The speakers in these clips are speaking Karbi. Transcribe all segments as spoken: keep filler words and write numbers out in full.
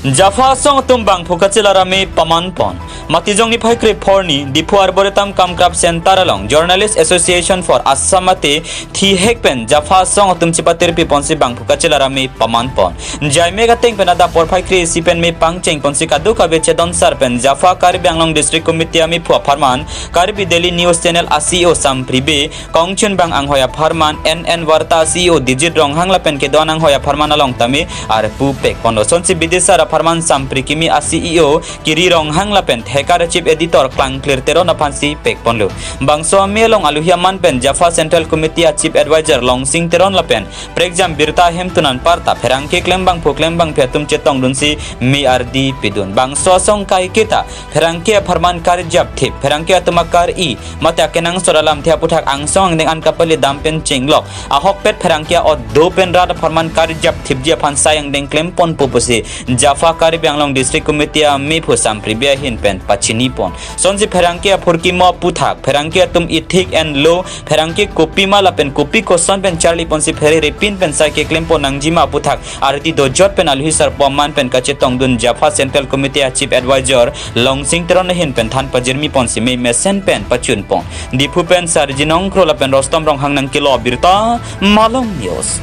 Japha asong atum bangphu kachelar amei paman pon. Matijong niphai krepho arni, Diphu Arboretum cum Craft Center along Journalist Association for Assam mate thihek pen Japha asong atum chipatir pi ponsi bangphu kachelar amei paman pon. Jaime kateng pen adap porphai kre-isi pen mei pangcheng ponsi kadokave chedon sar pen Japha Karbi Anglong District Committee amei phu apharman, Karbi Daily News Channel a C E O Sampri Bey, Kongchunbang anghoi apharman, N N Warta a C E O Dijit Ronghang lapen kedo-an anghoi apharman along tame arpu pek ponlo. Sonsi bidisar apharman Sampri Kimi a C E O Kiri Ronghang lapen Thekar Chief Editor Klangklir Teron aphansi pek ponlo. Bangso amei along aluhi aman pen Japha Central Committee a Chief Advisor Longsing Teron lapen prekjam birta ahemtun anparta pherangke klembangphu klembangphi atum chetongdunsi mei ardi pidun. Bangso asong kaiketa pherangke apharman karjap thip, pherangke atum akar-i mate akenangsot alamthe aputhak angsong angdeng an kapale dam pen chenglok, ahokpet pherangke a-ot do pen rat apharman karjap thipji aphan sai angdeng klem ponpo pusi Japha Karbi Anglong District Committee amei phu Sampri Bey ahin pen pachini pon. Sonsi pherangke aphurkimo aputhak, pherangke atum ithik enlo, pherangke kopima lapen kopi koson pen charli ponsi pherere pin pen sai keklem pon nangjima aputhak arti dojot pen aluhi sarpo aman pen kachetongdun Japha Central Committee a Chief Advisor Longsing Teron ahin pen than pajirmi ponsi mei mesen pen pachun pon. Diphu pen Sarjinong Kro lapen Rostom Ronghang nangkelo birta Malong News.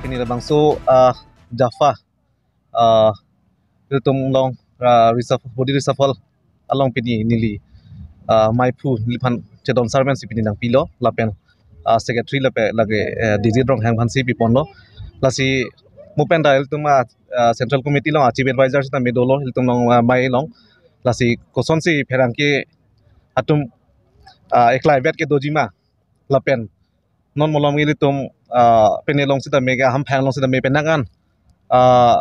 Pini labangso, ah, Japha, ah, ilitum along, ah, reshuffle, body reshuffle along pini neli, ah, meiphu neliphan chedon sar pensi pini nangpilo lapen, ah, secretary lapen lake, eh, Dijit Ronghang aphansi piponlo. Lasi mo pen ta ilitum, ah, ah, Central Committee along, ah, Chief Advisor sitame dolo ilitum along, ah, mei along. Lasi kosonsi pherangke atum, ah, eklai vet kedojima lapen non malom ilitum, ah, pine along sitame ke, hamphang along sitame penang an, ah,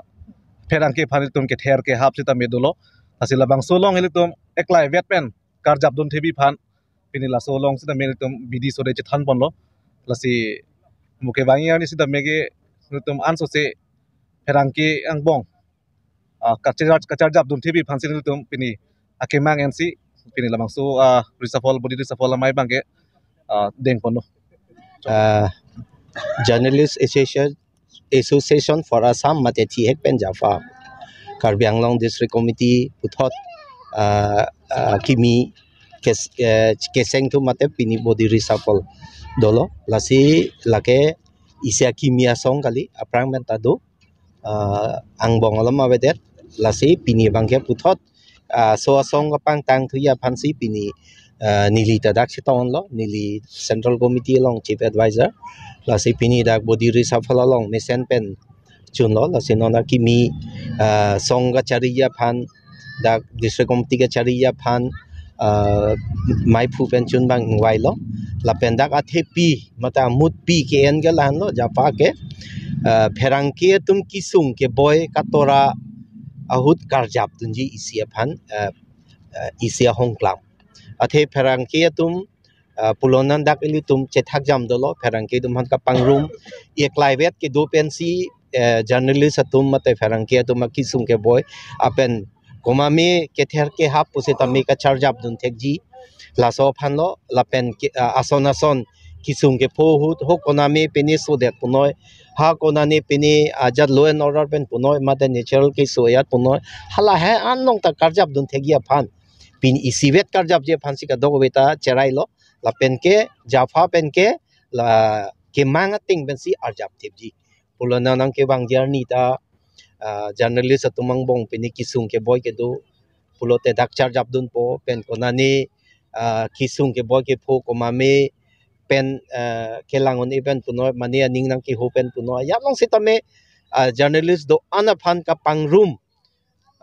pherangke aphan ilitum kether kehap sitame dolo. Lasi labangso along ilitum eklai vet pen karjap dun thipji aphan pini laso along sitame ilitum bidi sore chethan ponlo. Lasi mo kevangji arni sitame ke ilitum ansose pherangke angbong, ah, kachar-, kacharjap dun thipji aphansi ilitum pini akemang ensi pini labangso, ah, reshuffle, body reshuffle amei abangke, ah, deng ponlo. Ah, Journalist Association, Association for Assam mate thihek pen Japha Karbi Anglong District Committee puthot, ah, ah, kimi kes-, eh, keseng thu mate pini body reshuffle dolo. Lasi lake isi akimi asong kali, aphrang pen ta do, ah, angbong alam avedet. Lasi pini abangke puthot, ah, so asong kapangtang thuji aphansi pini, ah, neli ta dak chetonglo, neli Central Committee along Chief Advisor. Lasi pini dak body reshuffle along mesen pen chunlo, lasi non akimi, ah, song kachariji aphan, dak District Committee kachariji aphan, ah, meiphu pen chunbang ingvailo. Lapen dak athepi mate amutpi ke-en ke lahenlo, Japha ke, ah, pherangke atum kesung keboi katora ahut karjap dunji isi aphan, ah, ah, isi ahongklam. Athe pherangke atum, ah, pulonan dak ilitum chethak jam dolo, pherangke atum aphan kapangrum, eklai vet kedo pensi, eh, journalist atum mate pherangke atum akesung keboi apen komat me kether kehap pusitame kacharjap dun thekji. Laso aphanlo lapen ke, ah, ason ason kesung kepho ahut ho konat me pine sodet punoi, ha konat me pine ajat law and order pen punoi mate natural case so ajat punoi, hala he an along ta karjap dun thekji aphan pini isivet karjapji aphansi kadokave ta cherailo. Lapen ke Japha pen ke la kemang ateng pensi arjap thipji. Pulonan nangkevangji arni ta, ah, journalist atum angbong pini kesung keboi kedo pulote dak charjap dunpo pen konat me, ah, kesung keboi kepho komat me pen, ah, kelang un-e pen punoi mane aning nangkeho pen punoi. Ajat along sitame, ah, journalist do-an aphan kapangrum,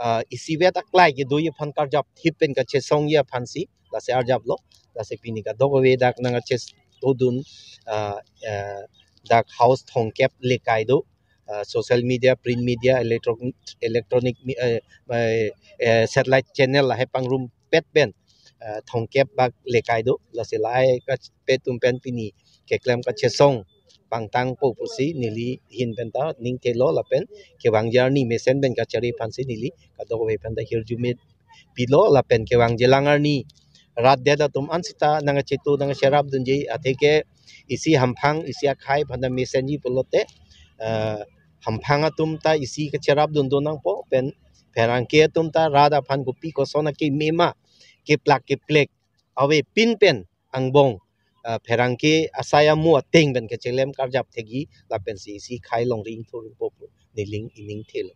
ah, isivet aklai kedoji aphan karjap thip pen kachesongji aphansi lasi arjaplo. Lasi pini kadokave dak nangkachesongdun, ah, ah, dak house thomkep lekai do, ah, social media, print media, electro-, electronic me-, eh, eh, eh, satellite channel lahai pangrumpet pen, ah, thomkep bak lekai do. Lasi lahai kapetum pen pini keklem kachesong pangtangpo pusi neli ahin pen ta ning thelo lapen kevangji arni mesen pen kachari aphansi neli kadokave pen ta hirjume pilo lapen kevangjilang arni rat det atum an sita nangkachetu nangkacherap dunji, atheke isi hamphang isi akhei aphan ta mesenji pulote, eh, Hamphang atum ta isi kacherap dundun nangpo, pen pherangke atum ta rat aphan kopi koson akeme ma keplak keplek avepin pen angbong, ah, pherangke asai amu ateng pen kachelem karjap thekji lapensi isi khei longri ingthur po pu neling ining thelo.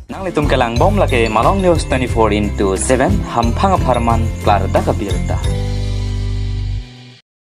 Nanglitum kelangbom lake Malong News twenty-four into seven, hamphang apharman klardak abirta.